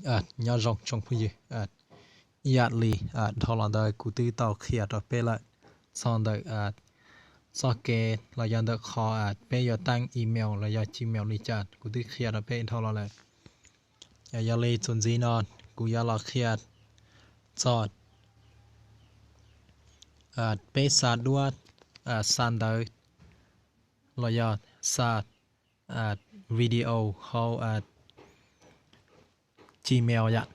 Nyob zoo tsoom phooj ywg, ib yam li dhau los ntawd kuv twb tau qhia rau peb lawm txog ntawm txoj kev los yog ntawm qhov peb yuav taij email los yog Gmail li cas kuv twb qhia rau peb dhau los lawm. Yog li txuas ntxiv no kuv yuav los qhia txog peb xa duab, xa ntawv los yog xa video hauv Gmail yom.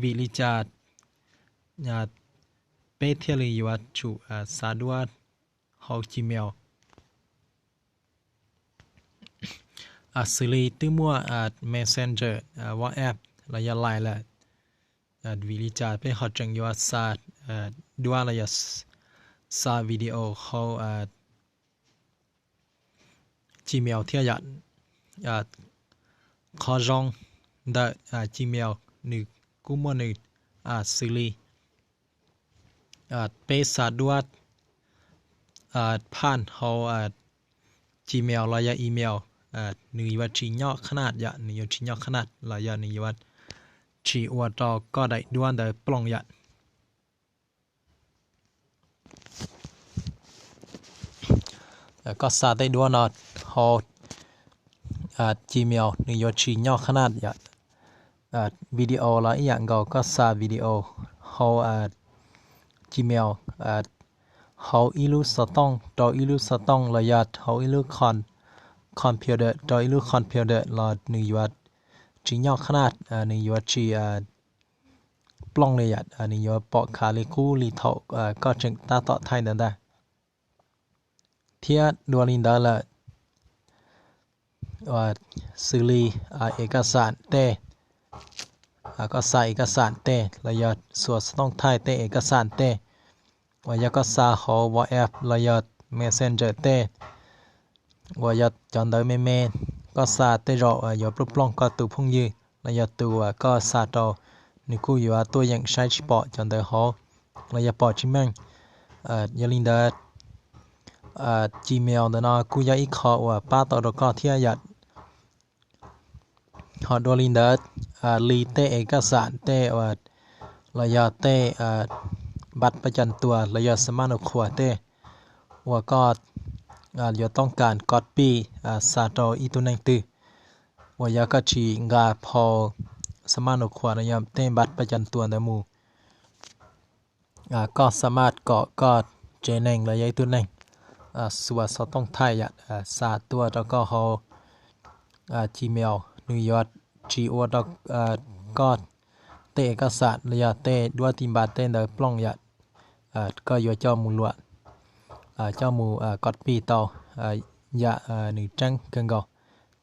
Vim li cas peb thiaj li yuav tsum xa duab hauv Gmail? Xws li twb muaj Messenger, WhatsApp los yog Line lawm, vim li cas peb ho tseem yuav xa duab los yog xa video hauv Gmail thiab yom? Qhov zoo ntawm Gmail nws kuj muaj nws xws li peb xa duab phaj hauv Gmail los yog email, nws yuav tsis nyoj qhab naj yom, nws yuav tsis nyoj qhab naj los yog nws yuav tsis ua rau koj daim duab ntawd plooj yom. Koj xa tej duab no hauv Gmail nws yuav tsis nyoj qhab naj yom. Video los ib yam nkaus, koj xa video hauv Gmail, hauv ib lub xov tooj rau ib lub xov tooj los yog hauv ib lub computer rau ib lub computer los nws yuav tsis nyoj qhab naj, nws yuav tsis plooj li yom, nws yuav pom khav li qub li thaum koj tseem tab tom thaij ntawd ntag. Thiab dua li ntawd lawm, xws li ej kas xam tej, koj xa ej kas xam tej los yog xuas xov tooj thaij tej ej kas xam tej, uas yog koj xa hauv WhatsApp los yog Messenger tej, uas yog cov ntawv me me, koj xa tej zaum yuav plooj plooj koj tus phooj ywg los yog tus uas koj xa rau, nws kuj yuav tuaj yeem saib tsis pom cov ntawv hauv los yog pom tsis meej. Yog li ntawd, Gmail ntawm no kuj yog ib qho uas pab tau rau koj thiab yom. Ho dua li ntawd, li tej ej kas xam tej uas los yog tej npab pab cas tuas los yog xa maj nus qhuas tej uas koj yuav toob kas kos pij xa rau ib tug neeg twg, uas yog koj tsis nqa phau xa maj nus qhuas los yog tej npab pab cas tuas ntawd mus, koj xa maj kom koj tsev neeg los yog ib tug neeg xuas xov tooj thaij yom, xa tuaj rau koj hauv Gmail, nws yuav tsis ua rau koj tej ej kas xam los yog tej duab tij npas tej ntawd plooj yom. Koj yuav coj mus luam, coj mus kos pij tau yam nws tseeb kawg nkaus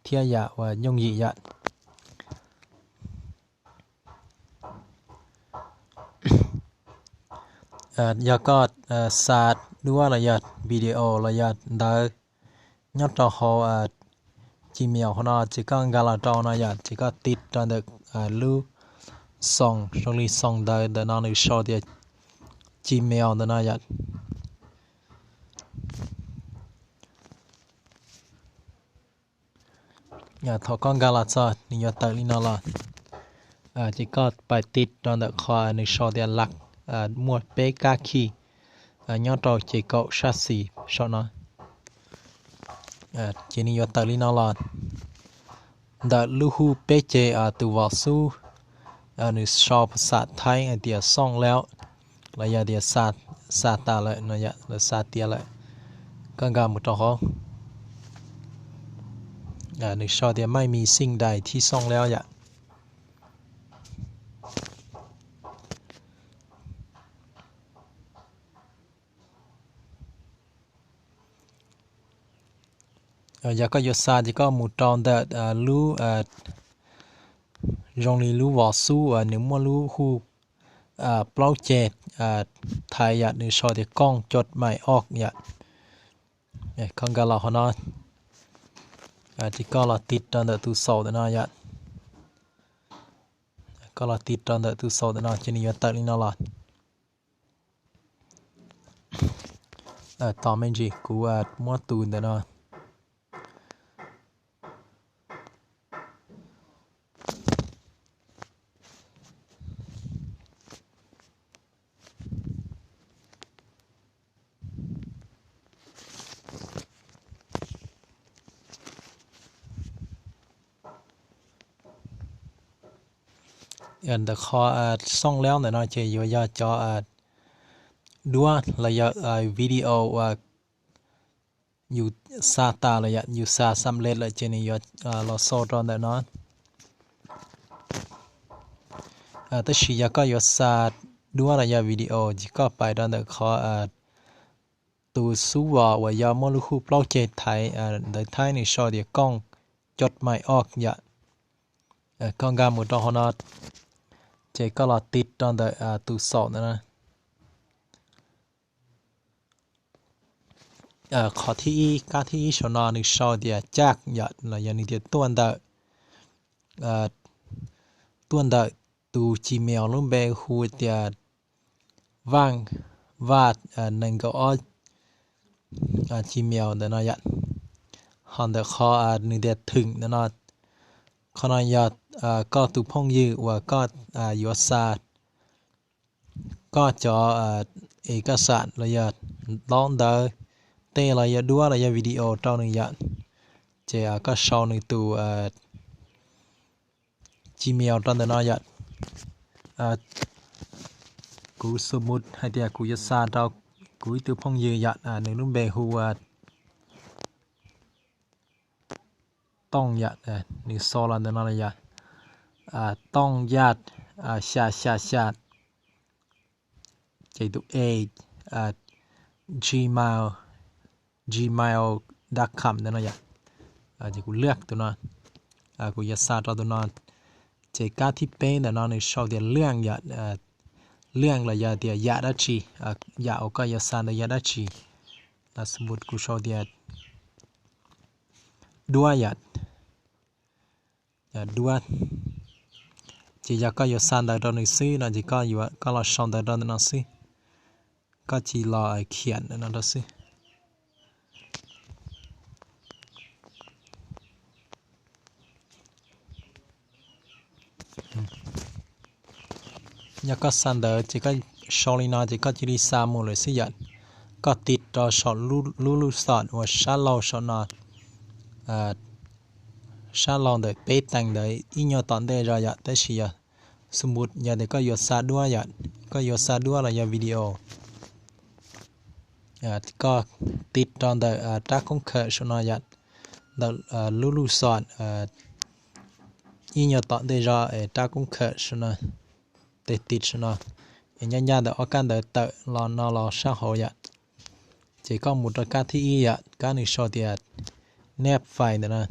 thiab yam uas yooj yim yom. Yog koj xa duab los yog video los yog ntawv nyob rau hauv Gmail hauv no ces koj nkag los rau no yom, ces koj tiv rau ntawm lub xoo, zoo li xoo ntawv ntawm no nws sau tias Gmail ntawm no yom. Thaum koj nkag los txog nws yuav tawm li no los, ces koj pais tiv rau ntawm qhov nws sau tias lab, muaj peb kab khi nyob rau ces kaum sab xis saum no. Ces nws yuav tawm li no los, ntawm lub hu peb ces tus vos xub nws sau phas xas thaib hais tias xooj lawm, los yog tias xa tas lawm no yom, lawv xa tiav lawm. Koj nkag mus rau hauv, nws sau tias maj mis xij dais thib xooj lawm yom. Yog koj yuav xa ces koj mus rau ntawm lub, zoo li lub vos xub uas nws muaj lub hu plaub ceg thaiv yom, nws sau tias kooj coj mais ok yom. Koj nkag los hauv no, ces koj los tiv rau ntawm tus xaus ntawm no yom. Koj los tiv rau ntawm tus xaus ntawm no ces nws yuav tawm li no los. Tos me ntsis kuv muab tus ntawm no. Ntawm qhov xooj leeb ntawm no ces yuav yog cov duab los yog video uas yus xa tas los yom, yus xa xam lej lawm ces nws yuav los xau rau ntawm no. Tab sis yog koj yuav xa duab los yog video ces koj pais rau ntawm qhov tus xub vos uas yog muaj lub hu plaub ceg Thaib, ntawv Thaib nws sau tias kooj coj mai ok yom. Koj nkag mus rau hauv no ces koj los tiv rau ntawm tus xaum ntawm no. Qhov thib ib, kab thib ib saum no nws sau tias caj yom, los yog nws tias tuaj ntawm, tuaj ntawm tus Gmail lub npe hu tias Vaj, Vaj nees nkaum ob Gmail ntawm no yom. Ho ntawm qhov nws tias thwm ntawm no, qhov no yog koj tus phooj ywg uas koj yuav xa koj cov es koj xam los yog ntaub ntawv tej los yog duab los yog video rau nws yom. Ces koj sau nws tus Gmail rau ntawm no yom. Kuv xu mus hais tias kuv yuav xa rau kuv ib tug phooj ywg yom, nws lub npe hu Tooj yom, nws sau los ntawm no yom. Tooj Yaj xya xya xya, ces tus e, gmail, gmail dot com ntawm no yom. Ces kuv lwaj tus no, kuv yuav xa rau tus no. Ces kab thib peb ntawm no nws sau tias lwaj yom, lwaj los yog tias yam dab tsi, yam uas koj yuav xa ntawd yog dab tsi. Xu mus kuv sau tias duab yom, duab. Ces yog koj yuav xa ntawv rau nws xwb no ces koj los sau ntawv rau ntawm no xwb, koj cia li los khiam no rau xwb. Yog koj xa ntawv ces koj sau li no ces koj cia li xa mus lawm xwb yom. Koj tiv rau saum lub lub xom uas sab laug saum no, sab laug ntawm peb teev ntawd ib nyuag tom ntej zog yom, tab sis yog xu mus yog tias koj yuav xa duab yom, koj yuav xa duab los yog video, koj tiv rau ntawm rab koob khawm saum no yom, ntawm lub lub xom ib nyuag tom ntej zog es rab koob khawm saum no, tes tiv saum no, es ncaj ncaj ntawm ob kab ntawv tawm los no los sab hauv yom. Ces koj mus rau kab thib ib yom, kab nws sau tias nab fais ntawm no.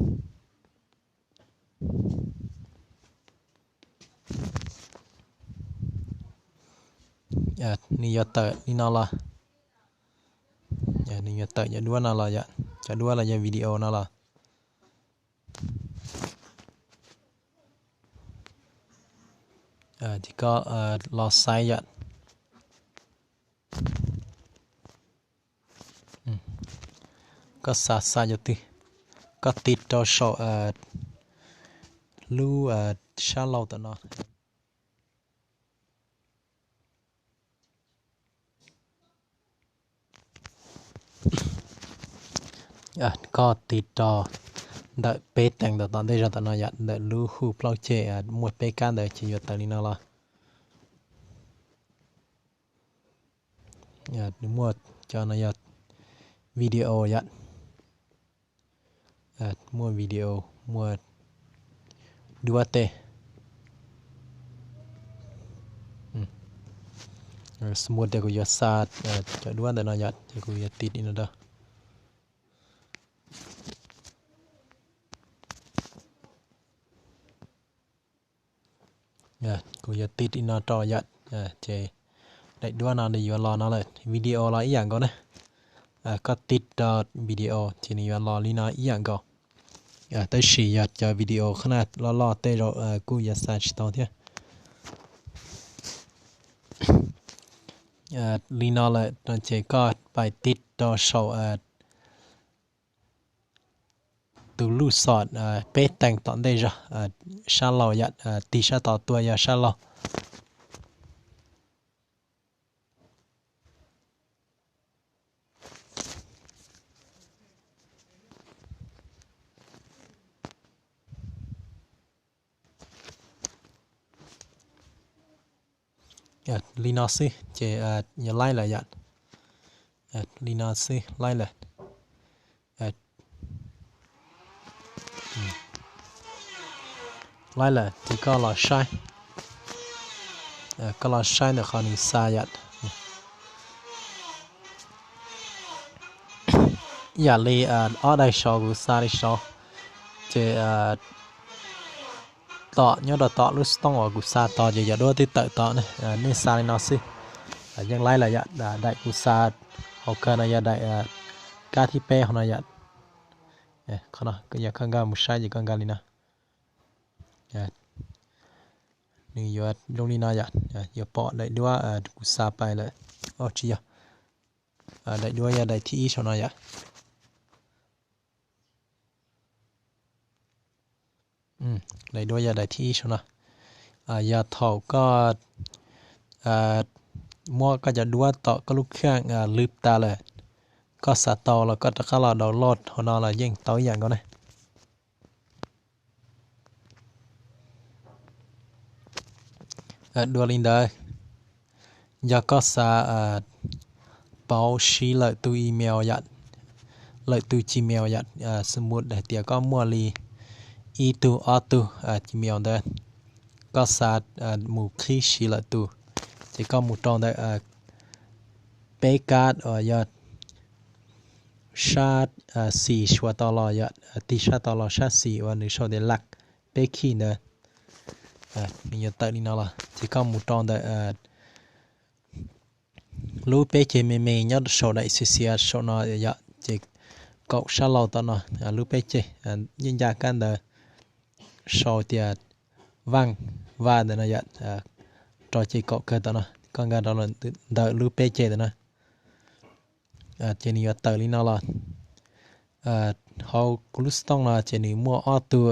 Nws yuav tawm li no los, nws yuav tawm cov duab no los yom, cov duab los yog video no los. Ces koj los xaiv yom. Koj xav xa cov twg, koj tiv rau saum lub sab laug tom no. Koj tiv rau ntawm peb teev ntawm tom ntej zog tom no yom, ntawm lub hu plaub ceg muaj peb kab ntawd ces yuav tawm li no los. Nws muaj cov no yog video yom. Muaj video, muaj duab tej. Xu mus tias kuv yuav xa cov duab ntawm no yom, ces kuv yuav tiv li no rau. Kuv yuav tiv li no rau yom, ces daim duab no nws yuav los no lawm, video los ib yam nkaus na. Koj tiv rau video ces nws yuav los li no ib yam nkaus. Tab sis yog cov video qhov na loj loj tej zaum kuj yuav xa tsis tau thiab. Li no lawm no ces koj pais tiv rau saum tus lub xom peb teev tom ntej zog sab laug yom, tig sab tod tuaj yog sab laug. Li no xwb ces yog laib lawm yom. Li no xwb laib lawm. Laib lawm ces koj los saib, koj los saib ntawm qhov nws xa yom. Yam li ob daim saud kuv xa li saud, ces tom nyob rau tom lub xov tooj uas kuv xa tod ces yog duab twb tawm tod ne. Nej xa li no xwb, yeej laib lawm yom. Daim kuv xa hauv kawg no yog daim kab thib peb hauv no yom. Qhov no yog koj nkag mus saib ces koj nkag li no. Nws yuav zoo li no yom, yuav pom daim duab kuv xa pais lawm. Tsis yog, daim duab yog daim thib ib saum no yom. Daim duab yog daim thib ib saum no. Yog thaum koj muab koj cov duab tom koj lub kheej lwb tas lawm, koj xav tau los koj rov qab los download hauv no los yeej tau ib yam nkaus ne. Dua li ntawd, yog koj xav pauv siv lawm tus email yom, lawm tus Gmail yom, xws mus hais tias koj muaj li ib tug ob tug Gmail ntawd, koj xav mus qhib siv lawm tus, ces koj mus rau ntawm peb kab uas yog sab xis suav tau los yom, tig sab tau los sab xis uas nws sau tias lav peb khij ntawd. Nws yuav tawm li no los ces koj mus rau ntawm lub peb ceg me me nyob saum daim xiav xiav saum no yom, ces kaum sab laug tom no, lub peb ceg yeej ncaj kab ntawd sau tias vaj, vaj ntawm no yom, rau ces kaum kawg tom no, koj nkag rau ntawm lub peb ceg tom no. Ces nws yuav tawm li no los, hauv kuv lub xov tooj no ces nws muaj ob tug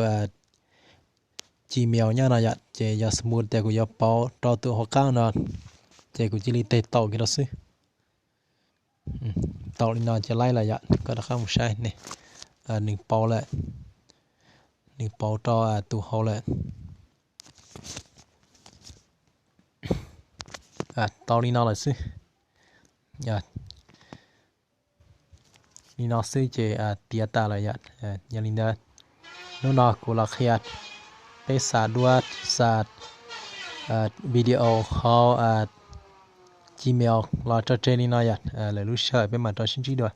Gmail nyob no yom, ces yog xws mus tias kuv yuav pauv rau tus hauv qab no, ces kuv cia li tes taum kiag rau xwb. Taum li no ces laib lawm yom, koj rov qab mus saib ne, nws pauv lawm, nws pauv rau tus hauv lawm. Tau li no lawm xwb. Li no xwb ces tiav tas lawm yom. Yog li ntawd, hnub no kuv los qhia peb xa duab xa video hauv Gmail los tso tseg li no yom. Lwm lub sij hawm peb mam rov sib ntsib dua.